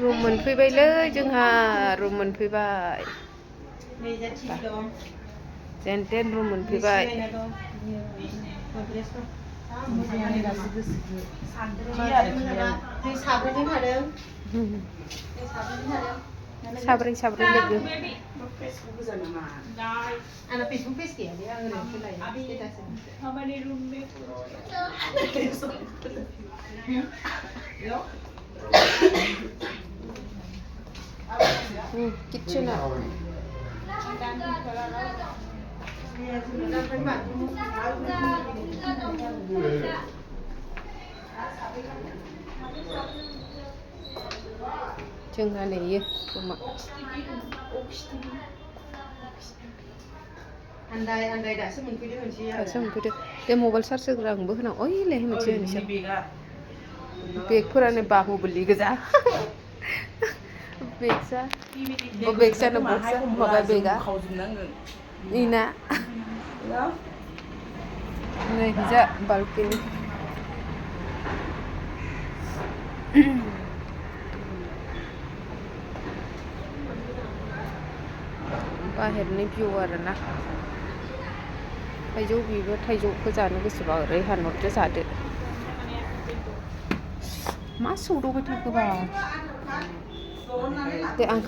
รุมมันฟไปเลยจึงหารุมมันฟไปเจนเต้นรุมมันฟไปsabri lagi ana Facebook page ya dia ngene lagi status हमारे room में kitchen Jangan ya, cuma. Andai dah semen video macam ya. Semen video. Dia mobile charge sekarang bukan. Oh iya leh macam ni sih. Beg puran bahu beli gaza. Beg sa. Oh beg sa na box sa. Maka bega. Ina. Nih bisa balkin. बाहेरनि भिउ आरोना थाइजौ बिबो थाइजौखौ जानो गोसोबा ओरै हानहरदो जादो मा सौदावबाय थाखोबा दे आं